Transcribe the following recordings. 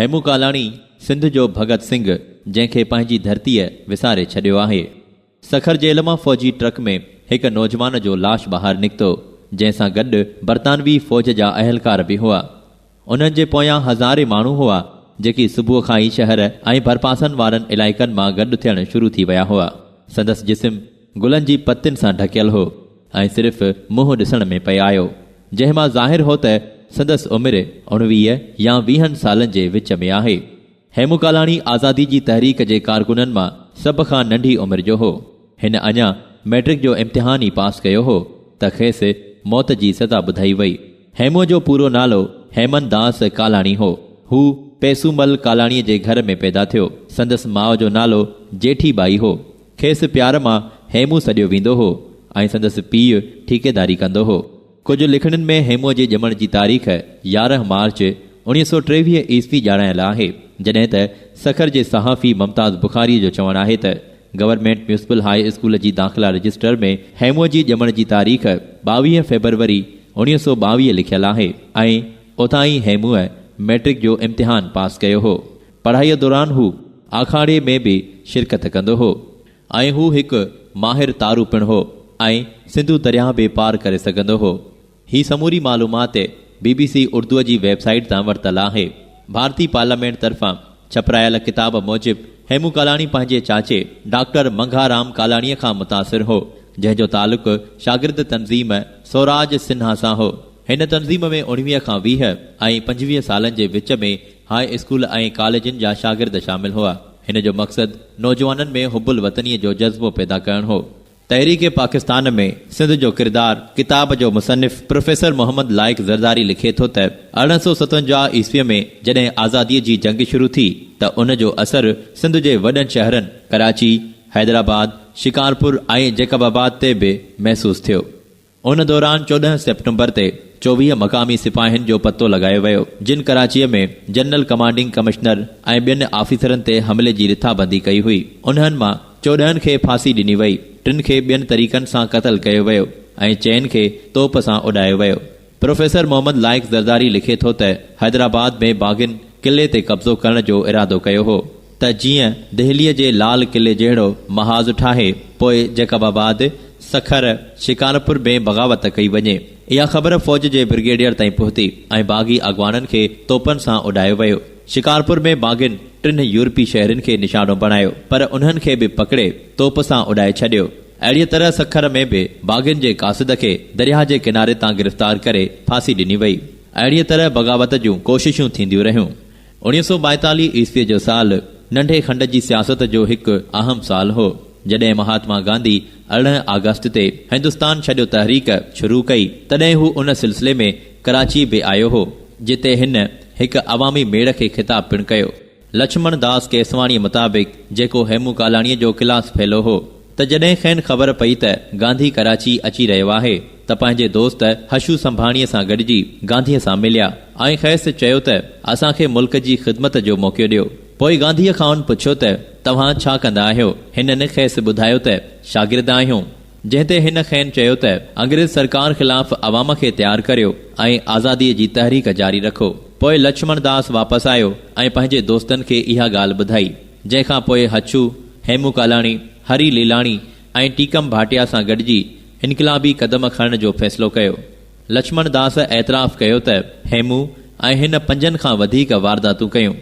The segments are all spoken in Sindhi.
هيمون ڪالاڻي سنڌ جو ڀڳت سنگهه جنهن کي پنهنجي ڌرتيء وساري ڇڏيو آهي. سکر جيل مان فوجي ٽرڪ ۾ هڪ نوجوان جو لاش ٻاهر نڪتو، جنهن سان گڏ برطانوي فوج جا اهلڪار به هئا. انهن جي پويان هزارين ماڻهو هئا، جيڪي صبح کان ئي شهر ۽ ڀرپاسن وارن علائقن مان گڏ ٿيڻ شروع ٿي ويا هئا. سندس جسم گلن جي پتين سان ڍڪيل هو ۽ صرف منهن ڏسڻ ۾ پئي آيو، جنهن مان ظاهر هو ته سندس عمر اڻويهه يا ويهن سالن جي وچ ۾ آهي. هيمون ڪالاڻي آزادي جي تحريڪ جي ڪارڪنن مان سڀ کان ننڍي عمر جو هو. هن اڃا مئٽرڪ جو امتحان ئي پاس ڪيو هو ته کيس موت جي سزا ٻڌائي وئي. هيمونء جو پورو نالو هيمن داس ڪالاڻي هو. هو پيسومل ڪالاڻيء جي گهر ۾ پيدا ٿيو. سندس ماء جو نالو جيٺي ٻائي هو. کيس پيار مان هيمون سڏيو ويندو هو ۽ سندس پيء ٺيڪيداري ڪندو هو. ڪجهه لکڻين ۾ هيمونء جي ڄمڻ جي تاريخ 11 مارچ 1923 عيسوي ڄاڻايل آهي، جڏهن ته سکر جي صحافي ممتاز بخاريء جو چوڻ آهي ته گورنمينٽ ميونسپل هاء اسڪول جي داخلا رجسٽر ۾ هيمونء جي ڄمڻ جي تاريخ 22 فيبروري 1922 لکيل آهي ۽ اتان ئي هيمونء مئٽرڪ جو امتحان پاس ڪيو هو. پڙهائيء دوران هو آکاڙي ۾ به شرڪت ڪندو هو. ۽ هو هڪ ماهر تارو پڻ هو ۽ سنڌو درياهه به پار ڪري سگهندو هو. هي سموري معلومات بي بي سي اردوء جي ويب سائيٽ تان ورتل آهي. ڀارتي پارليامينٽ طرفان ڇپرايل ڪتاب موجب هيمون ڪالاڻي پنهنجي چاچي ڊاڪٽر منگها رام ڪالاڻيء کان متاثر هو، جنهن جو تعلق شاگرد تنظيم سوراج سنها سان هو. هن تنظيم ۾ اڻويهه کان 20 ۽ 25 سالن جي وچ ۾ هاء اسڪول ۽ ڪاليجن جا شاگرد شامل هئا. هن جو مقصد نوجوانن ۾ حب الوطنيء جو جذبو پيدا ڪرڻ هو. تحريڪ پاڪستان ۾ سنڌ جو ڪردار ڪتاب جو مصنف پروفيسر محمد لائق زرداري لکي ٿو ته 1857 عيسويء ۾ جڏهن آزاديء جي جنگ شروع ٿي ته ان جو اثر سنڌ جي وڏن شهرن ڪراچي، حيدرآباد، شڪارپور ۽ جيڪب آباد تي به محسوس ٿيو. ان دوران 14 سيپٽمبر تي 24 مقامي سپاهين جو پتو لڳايو ويو، جن ڪراچيء ۾ جنرل ڪمانڊنگ ڪمشنر ۽ ٻين آفيسرن تي حملي جي رٿابندي ڪئي هئي. انهن مان 14 کي ڦاسي ڏني وئي، ٽن کي ٻين طريقن سان قتل ڪيو ويو ۽ چئن کي توپ سان اڏايو ويو. پروفيسر محمد لائق زرداري لکي ٿو ته حيدرآباد ۾ باغين قلعي تي قبضو ڪرڻ جو ارادو ڪيو هو ته جيئن دهليء جي لال قلعي جهڙو محاذ ٺاهي پوء جيڪب آباد، سکر، شڪارپور ۾ بغاوت ڪئي وڃي. اها خبر فوج جي برگيڊيئر تائين پهتي ۽ باغي اڳواڻن کي توپن سان اڏايو ويو. شڪارپور ۾ باغين ٽن يورپي شهرين کي نشانو بڻايو، پر انهن کي به پڪڙي توپ سان اڏائي ڇڏيو. اهڙيء طرح سکر ۾ به باغين جي قاصد کي درياهه جي ڪناري تان گرفتار ڪري ڦاسي ڏني وئي. اهڙيء طرح بغاوت جون ڪوششون ٿينديون رهيون. 1942 عيسويء جو سال ننڍي کنڊ جي سياست جو هڪ اهم سال هو، جڏهن مهاتما گانڌي 18 آگسٽ تي هندستان ڇڏيو تحريڪ شروع ڪئي، تڏهن هو ان سلسلي ۾ ڪراچي به آيو هو، جتي هن هڪ عوامي ميڙ کي خطاب پڻ ڪيو. لڇمڻ داس ڪيسواڻيء مطابق، جيڪو هيمون ڪالاڻيء جو ڪلاس فيلو هو، ته جڏهن کين خبر پئي ته گانڌي ڪراچي اچي رهيو آهي ته پنهنجي دوست حشو سنڀاڻيء سان گڏجي گانڌيء سان مليا ۽ کيس چيو ته اسان کي ملڪ جي خدمت جو موقعو ڏيو. پوء گانڌيء کانئن پڇيو ته توهان ڇا ڪندا آهيو؟ هنن کيس ٻڌايو ته شاگرد آهيون. جنهن تي هن کين چيو ته انگريز سرڪار خلاف عوام کي تيار ڪريو ۽ آزاديء جي تحريڪ جاري رکو. پوء لڇمڻ داس واپس آيو ۽ پنهنجي دوستن کي اها ڳالهه ٻڌائي. جنهن کان پوء هڇو، هيمون ڪالاڻي، هري ليلاڻي ۽ ٽيڪم ڀاٽيا سان گڏجي انقلابي قدم کڻڻ جو فيصلو ڪيو. لڇمڻ داس اعتراف ڪيو ته هيمون ۽ هن پنجن کان وڌيڪ وارداتون ڪيون.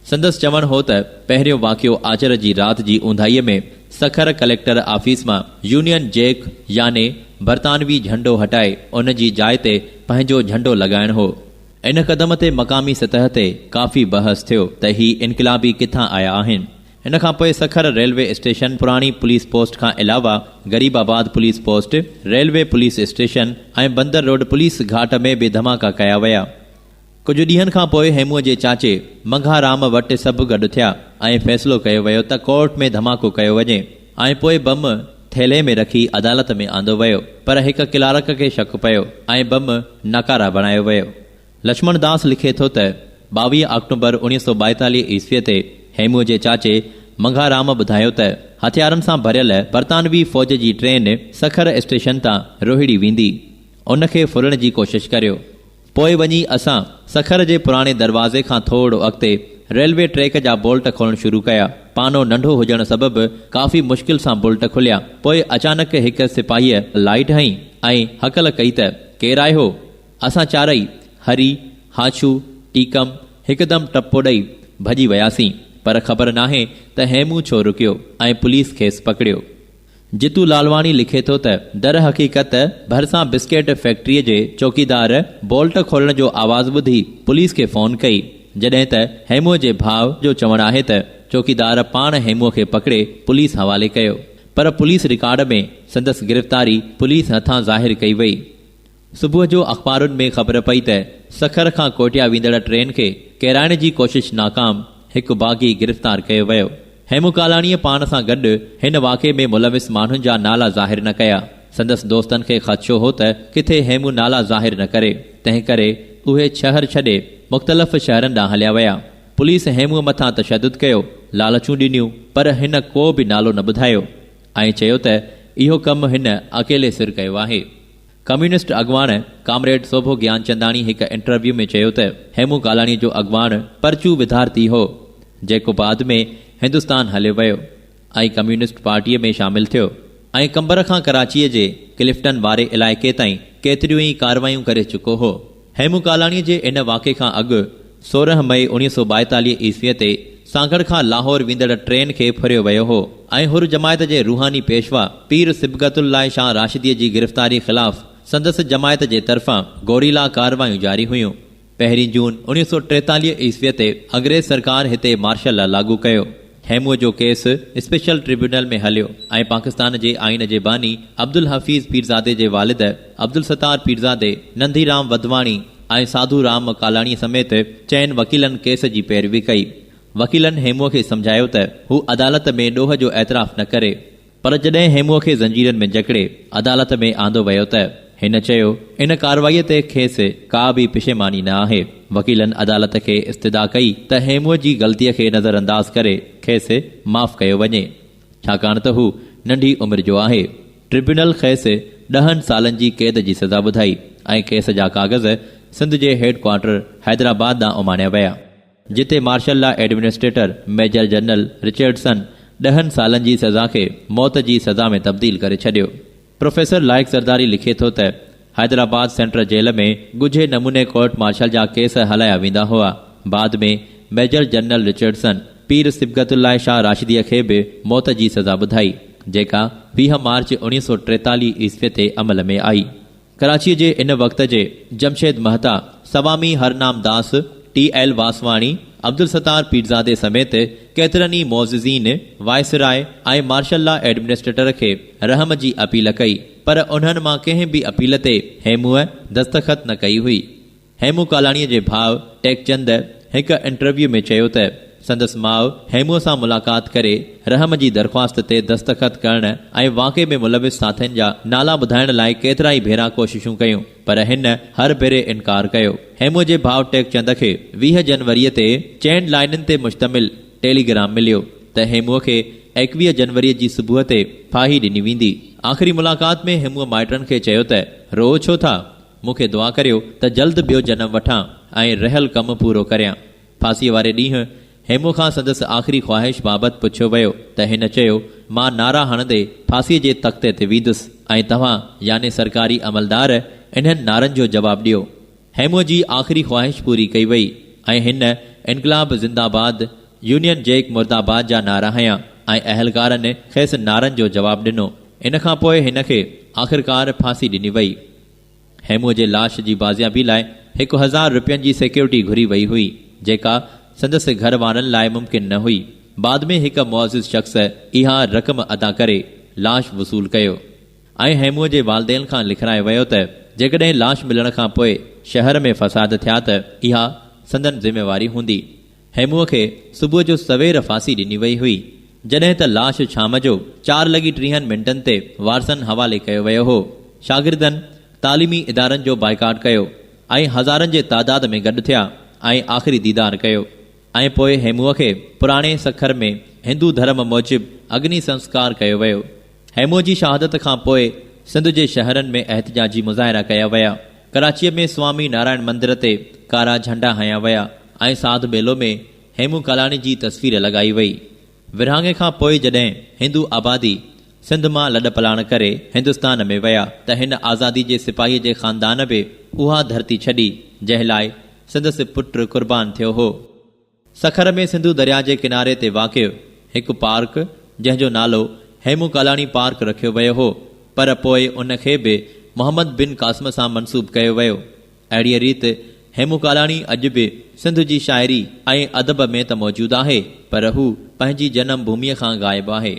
سندس چوڻ هو ته پهريون واقعو آچر جي رات جي اونداهيء ۾ سکر ڪليڪٽر آفيس مان يونين جيڪ يعني برطانوي جهنڊو هٽائي ان جي جاء تي پنهنجو جهنڊو لڳائڻ هو. ان قدم تي مقامي سطح تي ڪافي بحث ٿيو ته هي انقلابي ڪٿان آيا آهن. ان کان پوء سکر ريلوي اسٽيشن پراڻي پوليس پوسٽ کان علاوه غريب آباد police post, railway police station ۽ Bandar road police گهاٽ ۾ به ڌماڪا ڪيا ويا. ڪجهه ڏينهن کان پوء هيمونء جي چاچي منگها رام وٽ سڀ گڏ ٿيا ۽ فيصلو ڪيو ويو ته ڪورٽ ۾ ڌماڪو ڪيو وڃي ۽ پوء بم ٿيلهي ۾ رکي عدالت ۾ آندو ويو، پر هڪ ڪلارڪ کي شڪ پيو ۽ بم ناڪاره بڻايو ويو. لڇمڻ داس لکي ٿو ته، 22 آڪٽوبر 1942 عيسويء تي هيمونء جي چاچي منگها رام ٻڌايو ته هٿيارن سان ڀريل برطانوي فوج جي ٽرين سکر اسٽيشن تان روهڙي ويندي، ان کي ڦرڻ جي ڪوشش ڪريو. پوء وڃي اسان سکر جي پراڻي دروازي کان ٿورڙو اڳتي ريلوي ٽريڪ جا بولٽ کولڻ شروع ڪيا. پانو ننڍو هجڻ سبب ڪافي مشڪل سان بولٽ کليا. پوء اچانڪ هڪ سپاهيء لائيٽ هنئي ۽ هڪل ڪئي ته، ڪير آهيو؟ اسان چارئي، هري، هاڇو، ٽيڪم، هڪدم ٽپو ڏئي ڀڄي وياسين، پر خبر ناهي ته هيمون ڇو رڪيو ۽ پوليس کيس پڪڙيو. جتو لالواڻي لکي ٿو ته درحقيقت ڀرسان بسڪيٽ فيڪٽريء جي چوڪيدار بولٽ کولڻ جو آواز ٻڌي پوليس کي فون ڪئي، جڏهن ته هيمونء جي ڀاء جو چوڻ آهي ته چوڪيدار پاڻ هيمونء کي پڪڙي پوليس حوالي ڪيو، پر پوليس رڪارڊ ۾ سندس گرفتاري پوليس هٿان ظاهر ڪئي وئي. صبح جو اخبارن ۾ خبر پئي ته سکر کان ڪوئٽيا ويندڙ ٽرين کي ڪيرائڻ جي ڪوشش ناڪام، هڪ باغي گرفتار ڪيو ويو. هيمون ڪالاڻيء پاڻ سان گڏ هن واقعي ۾ ملوث ماڻهن جا نالا ظاهر نه ڪيا. سندس دوستن کي خدشو هو ته ڪٿي هيمون نالا ظاهر نه ڪري، تنهن ڪري اهي شهر ڇڏي مختلف شهرن ڏانهن هليا ويا. پوليس هيمونء مٿان تشدد ڪيو، لالچون ڏنيون، پر هن ڪو به نالو نه ٻڌايو ۽ چيو ته اهو ڪم هن اڪيلي سر ڪيو آهي. ڪميونسٽ اڳواڻ ڪامريڊ سوڀو گيانچنداڻي هڪ انٽرويو ۾ چيو ته هيمون ڪالاڻي جو اڳواڻ پرچو ودارتي هو، جيڪو بعد ۾ هندستان هليو ويو ۽ ڪميونسٽ پارٽيء ۾ شامل ٿيو ۽ قمبر کان ڪراچيء جي ڪلفٽن واري علائقي تائين ڪيتريون ئي ڪارروايون ڪري چڪو هو. هيمون ڪالاڻي جي ان واقعي کان اڳ 16 مئي 1942 عيسويء تي سانگهڙ کان لاهور ويندڙ ٽرين کي ڦريو ويو هو ۽ حر جماعت جي روحاني پيشوا پير صبغت الله شاهه راشديء جي گرفتاري خلاف سندس جماعت جي طرفان گوريلا ڪارروايون جاري هيون. پهرين جون 1943 عيسويء تي انگريز سرڪار هتي مارشل لا لاڳو ڪيو. هيمونء جو ڪيس اسپيشل ٽربيونل ۾ هليو ۽ پاڪستان جي آئين جي باني عبدالحفيظ پيرزادي جي والد عبدالستار پيرزادي، ننڌي رام وڌواڻي ۽ ساڌو رام ڪالاڻي سميت چئن وڪيلن ڪيس جي پيروي ڪئي. وڪيلن هيمونء کي سمجهايو ته هو عدالت ۾ ڏوهه جو اعتراف نه ڪري. پر جڏهن هيمونء کي زنجيرن ۾ جڪڙي عدالت ۾ آندو ويو ته هن چيو ان ڪارروائيء تي کيس ڪا به پشيماني نه آهي. وڪيلن عدالت کي استدعا ڪئي ته هيمونء جي غلطيء کي نظرانداز ڪري کيس معاف ڪيو وڃي، ڇاڪاڻ ته هو ننڍي عمر جو آهي. ٽربيونل کيس ڏهن سالن جي قيد جي سزا ٻڌائي ۽ ڪيس جا ڪاغذ سنڌ جي هيڊ ڪوارٽر حيدرآباد ڏانهن اماڻيا ويا. جتي martial law administrator major general Richardson ڏهن سالن جي سزا کي موت جي سزا ۾ تبديل ڪري ڇڏيو. پروفيسر لائق زرداري لکي ٿو ته حيدرآباد سينٽر جيل ۾ ڳجهي نموني ڪورٽ مارشل جا ڪيس هلايا ويندا هئا. بعد ۾ ميجر جنرل رچرڊسن پير صبغت الله شاهه راشديء کي به موت جي سزا ٻڌائي، جيڪا 20 مارچ 1943 عيسويء تي عمل ۾ آئي. ڪراچيء جي ان وقت جي جمشيد مهتا، سوامي هرنام داس، ٽي ايل واسواڻي، عبدالستار پيرزادي سميت ڪيترن ئي معززين وائسراء ۽ مارشل لا ايڊمنسٽريٽر کي رحم جي اپيل ڪئي، پر انهن مان ڪنهن به اپيل تي هيمونء دستخط نه ڪئي هئي. هيمون ڪالاڻيء جي ڀاء ٽيڪچند هڪ انٽرويو ۾ چيو ته سندس ماء هيمونء سان ملاقات ڪري رحم جي درخواست تي دستخط ڪرڻ ۽ واقعي ۾ ملوث ساٿين جا نالا ٻڌائڻ لاء ڪيترائي ڀيرا ڪوششون ڪيون پر هن هر ڀيري انڪار ڪيو. هيمونء جي ڀاء ٽيڪچند کي 20 جنوريء تي چئن لائنن تي مشتمل ٽيليگرام مليو ته هيمونء کي 21 جنوريء جي صبح تي ڦاهي ڏني ويندي. آخري ملاقات ۾ هيمونء مائٽن کي چيو ته روئو ڇو ٿا؟ مون کي دعا ڪريو ته جلد ٻيو جنم وٺان ۽ رهيل ڪم پورو ڪريان. ڦاسيء واري ڏينهن هيمون کان سندس آخري خواهش بابت پڇيو ويو ته هن چيو، مان نعرا هڻندي ڦاسيء جي تختي تي ويندس ۽ توهان يعني سرڪاري عملدار انهن نعرن جو جواب ڏيو. هيمونء جي آخري خواهش پوري ڪئي وئي ۽ هن انقلاب زنده باد، يونين جيڪ مرده باد جا نعرا هنيا ۽ اهلڪارن کيس نعرن جو جواب ڏنو. ان کان پوء هن کي آخرڪار ڦاسي ڏني وئي. هيمونء جي لاش جي بازيابي لاء 1000 رپين جي سيڪيورٽي گهري وئي هئي، جيڪا سندس گهر وارن لاء ممڪن نه هئي. بعد ۾ هڪ معزز شخص اها رقم ادا ڪري لاش وصول ڪيو ۽ هيمونء جي والدين کان لکرايو ويو ته جيڪڏهن لاش ملڻ کان پوء شهر ۾ فساد ٿيا ته اها سندن ذميواري هوندي. هيمونء کي صبح جو سوير ڦاسي ڏني وئي هئي، جڏهن ته لاش شام جو چار لڳي ٽيهن منٽن تي وارثن حوالي ڪيو ويو هو. شاگردن تعليمي ادارن جو بائيڪاٽ ڪيو ۽ هزارن جي تعداد ۾ گڏ ٿيا ۽ آخري ديدار ڪيو ۽ پوء هيمونء کي پراڻي سکر ۾ هندو ڌرم موجب اگني سنسڪار ڪيو ويو. هيمونء جي شهادت کان پوء سنڌ جي شهرن ۾ احتجاجي مظاهرا ڪيا ويا. ڪراچيء ۾ سوامي نارائڻ مندر تي ڪارا جهنڊا هنيا ويا ۽ ساڌ ٻيلو ۾ هيمون ڪالاڻي جي تصوير لڳائي وئي. ورهاڱي کان پوء جڏهن هندو آبادي سنڌ مان لڏپلاڻ ڪري هندستان ۾ ويا ته هن آزادي جي سپاهي جي خاندان به اها ڌرتي ڇڏي، جنهن لاء سندس پٽ قربان ٿيو هو. سکر ۾ سنڌو درياء جي ڪناري تي واقع هڪ پارڪ جنهن جو نالو هيمون ڪالاڻي پارڪ رکيو ويو هو پر پوء ان کي به محمد بن قاسم سان منسوب ڪيو ويو. اهڙيء ريت هيمون ڪالاڻي اڄ به سنڌ جي شاعري ۽ ادب ۾ ته موجود آهي پر هو پنهنجي جنم ڀوميء کان غائب آهي.